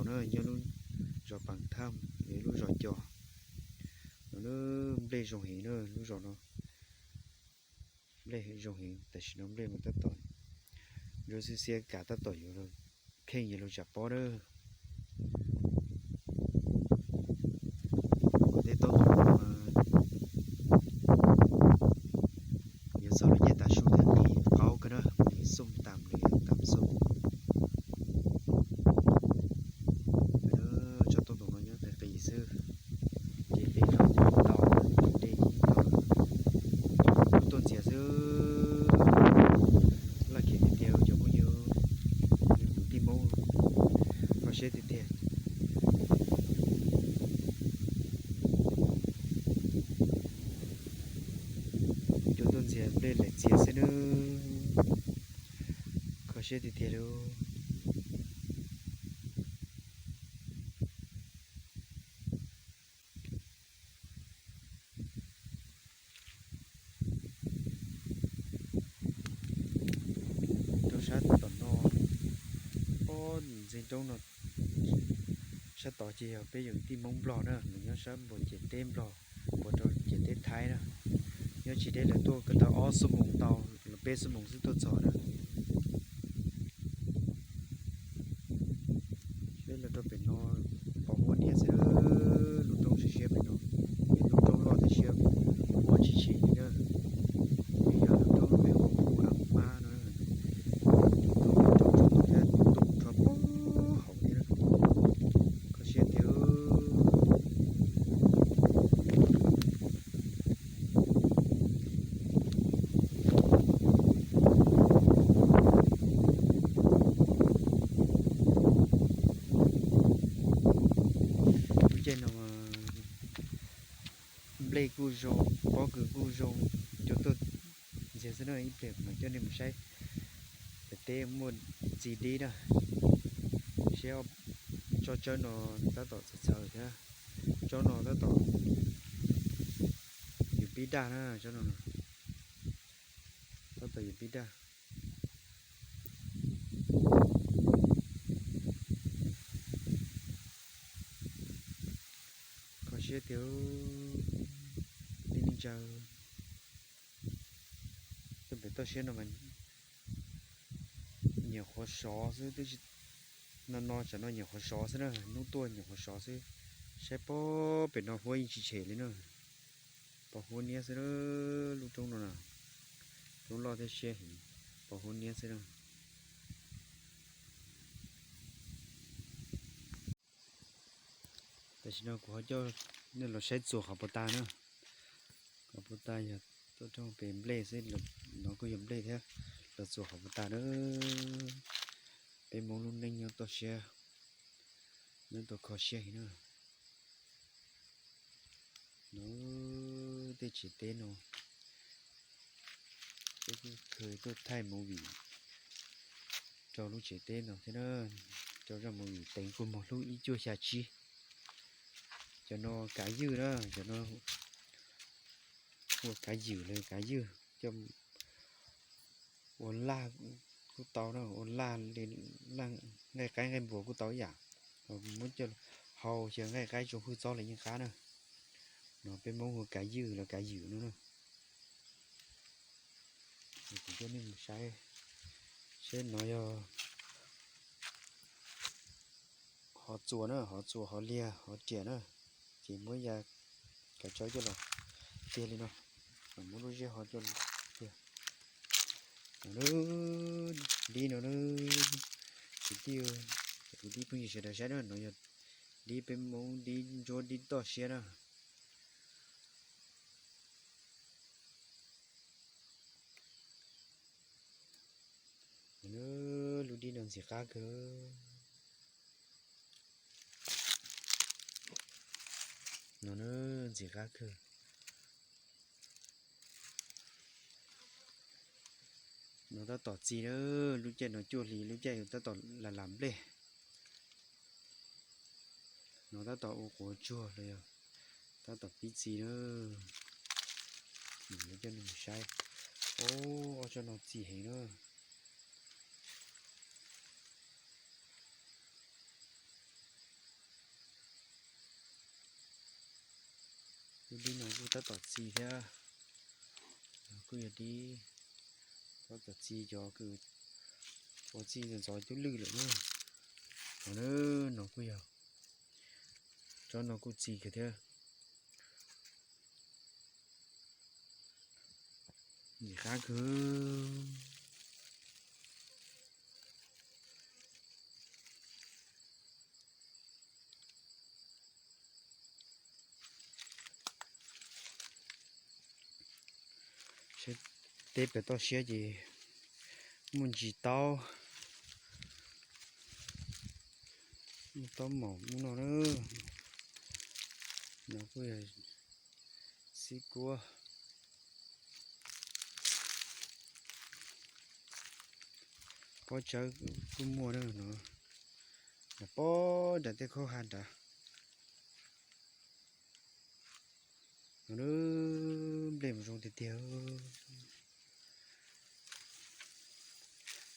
Na, nyob lub zos Paas Thaj, yog ib lub zos cos no na. Nplej zoo heev na lub zos no, nplej zoo heev. Tam sim no nplej mas tab tom zoo xiab xiab, kav tab tom yuav kheej yuav luag tsam pob na. Kuv tej taub hau no mas yuav txog lub caij tav su thiab, nqis qaub kawg na, nqis xum tas li, tas xum. Tsob taub hau no nyob qis qis xwb, ces dej los tau, ces dej tau, tuaj ntxias xwb. Laj khiv tiag tiag cov phooj ywg, yog tus tij Hmoob, kho siab tiag tiag. Cua tuaj ntxias nplej laim txias xwb nawb. Kho siab tiag tiag li. Rau sab tom no, ob ntxeeg roob no, sab tod ces yog peb yawm tij Hmoob Nplog na, nws nyob sab npuas ciam teb Nplog, npuas rau ciam teb Thaib na. Nyob tsis deb lawv tuaj ko taw ob xuab moos tau, los peb xuab moos xwb tuaj txog na. Peb los rau pem no, pos huab niab xwb, lub roob siab siab pem no, yog lub roob loj thiab siab, huab tsis tshem li na. Yog lub roob pem huab kuv a mab no, roob roob thiab, tuaj rho pog hauv thiab, kho siab tiag. Lub caij no nplej kuj zoo, pob kws kuj zoo, cua tuaj ntxias xwb na. Ib pliag kuv mam coj nej mus saib pem teb muaj txiv dib na. Saib tsob tsawb no tab tom txhawv txhawv thiab. Tsob no tab tom yuav pib daj na, tsob no tab tom yuav pib daj. Kho siab tiag, tib neeg ntsaw. Tuaj pem toj siab no mas nyiam qhuav sov xwb, twb tsis, no no tsam no nyiam qhuav sov xwb na, hnub tuaj nyiam qhuav sov xwb. Saib pob pem no huab yeej tsis tshem li na. Pos huab niab xwb na, lub roob no na, roob loj thiab siab heev, pos huab niab xwb na. Tam sim no kuv ho coj nej los saib txuas qhov puas tas na. Qhov puas tas yog tuaj rau pem nplej xwb, no kuj yog nplej thiab, los txuas qhov puas tas na. Peb Hmoob lub neej nyob toj siab, nyob tau kho siab heev na. No tej tsev teb no, peb kuj khaws tuaj thaij movie rau lub tsev teb no thiab na, rau zaj movie teev kua muag hlub ib cuaj xya tsib. Cov no kav ywj na, cov no ua kav ywm los kav ywj, coj ua laj kuj tau na, ua laj li laj nqaij qaib nqaij npua kuj tau ib yam, muab coj hau xyaw nqaij qaib tsoom hwj txob los yeej qab na. No peb Hmoob hu kav ywj los kav ywm no na. Kuv coj nej mus saib, saib no yog hov txuas na, hov txuas, hov liag, hov riam na, ces muab ya kav tsawb coj los tiag li no, muab lub zeb hov coj tiag. Dib no na, kwv tij, kwv tij phooj ywg sawv daws saib na, no yog dib peb Hmoob dib ntsuab dib toj siab na. Lub dib no ntxim qab kawg. No na, ntxim qab kawg. No tab tom txi na, lub caij no cuaj hli lub caij tab tom lam lam nplej. No tab tom ua quav tsuag los yog tab tom pib txi na. Coj nej mus saib, ob tsob no txi heev na. Dib no kuj tab tom txi thiab, kuj yog dib tab tom txi cov kws ua txij ntxov ntxov cub lwj lawm na. Os, no kuj yog, tsob no kuj txi kawg thiab. Nim qab kawg. Saib teb pem toj siab ces muaj ntsis taub, muaj taub maum muaj no na. No kuj yog xib kuab. Pob tsawb kuj muaj na no, nram pob nram tej khaub ha nrad. No nplej mas zoo tiag tiag.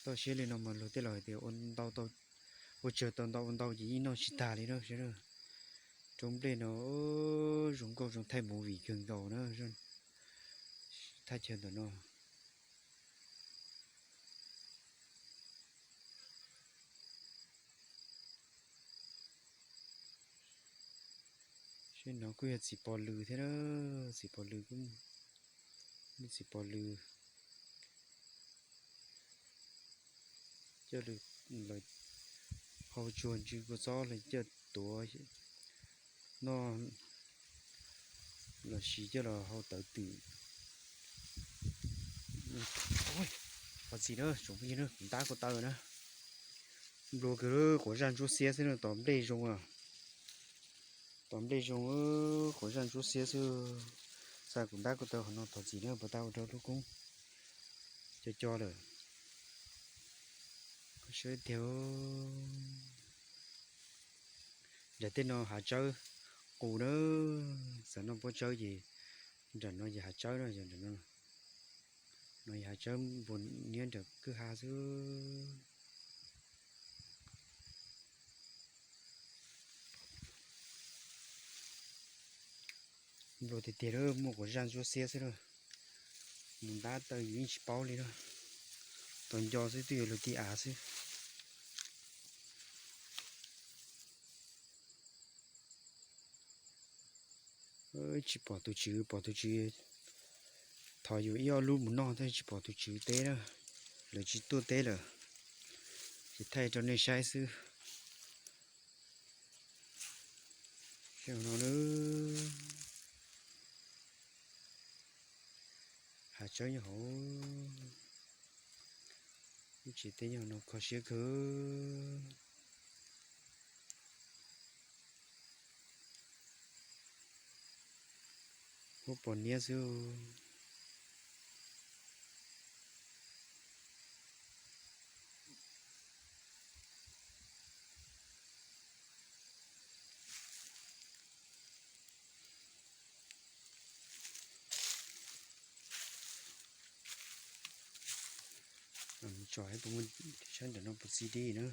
Toj siab li no mas luag tej laus hais tias ua ntau, ua tsawg tau ntau ua ntau ces yeej noj tsis tag li na. Roob nplej no zoo nkauj zoo thaij movie kawg nkaus na, thaj chaw ntawm no. Saib no kuj yog txiv pos lws thiab na, txiv pos lws kuj, txiv pos lws coj lawv hau tsuag ntsw kua txob los coj tuav noj los sis coj los hau tawv twm. Thov txim na tsoom phooj ywg na, kuv ntab ko taw na. Nplua kawg, quav zaj ntsuab xiab xwb na, tos nplej zoo. Tos nplej zoo, quav zaj ntsuab xiab xwb. Xa kuv ntab ko taw qhov no, thov txim na, puas tau ua rau lub koob co co lawm. Koj saib tiag, nram tej no hav tsawb qus na, xav noj pob tsawb ces nram no yog hav tsawb na, yog nram no, no yog hav tsawb npua niab nram kwj ha xwb. Nplua tiag tiag, muaj quav zaj ntsuab xiab xwb na. Mus ntab taw yus yeej tsis paub li na. Tos nco xwb twb yuav luag ti av xwb. Tsis pom tus tswv, pom tus tswv thov yus ib ob lub mus noj, tab tsis pom tus tswv teb na. Lawv tsis tuaj teb lawm, ces thaij rau nej saib xwb. Saib no, hav tsawb nyob hauv, lub tsev teb nyob hauv no kho siab kawg. Huab pos niab xwb. Tsom saib puas muaj, saib ntawm no puas txi dib na.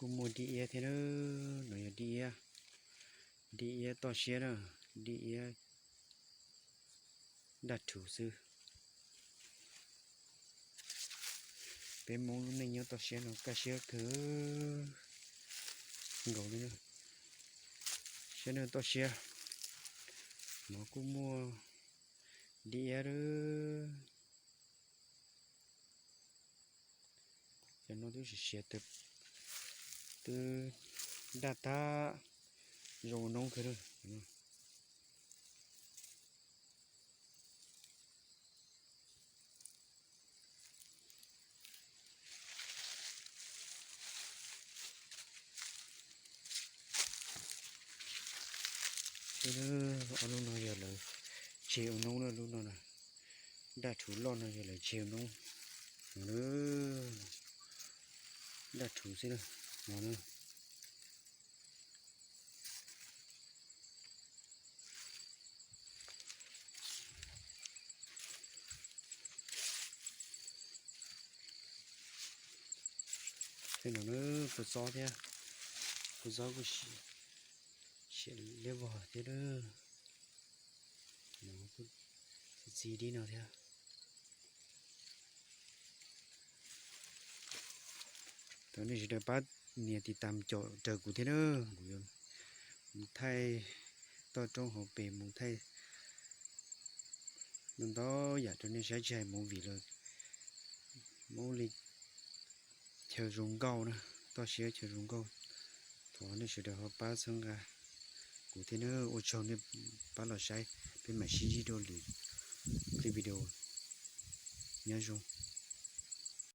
Kuj muaj dib iab thiab na. No yog dib iab, dib iab toj siab na, dib iab daj rhuv xwb. Peb Hmoob lub neej nyob toj siab no kaj siab kawg nkaus li na. Siab neej toj siab no kuj muaj dib iab lawm. Cov no twb siav siav, twb daj tag, zoo ua noob kawg. Ob lub no yog lawv tseg ua noob na, lub no na, daj rhuv loj no yog lawv tseg ua noob. Daj rhuv xwb na, no na. Tej no na, kua txob thiab, kua txob kuj siav liab vog thiab na. Txi txi dib no thiab. Thov nej sawv daws pab nias tiv tam caum raws kuv thiab na. Kuv yuav mus thaij toj roob hauv pes, mus thaij ntau ntau yam rau nej saib, tsis hais movie los muab li chaw zoo nkauj na, toj siab chaw zoo nkauj. Thov nej sawv daws ho pab txhawb nqa kuv thiab na. Ua tsaug nej pab los saib, peb mam sib ntsib dua lwm clip video. Nyob zoo.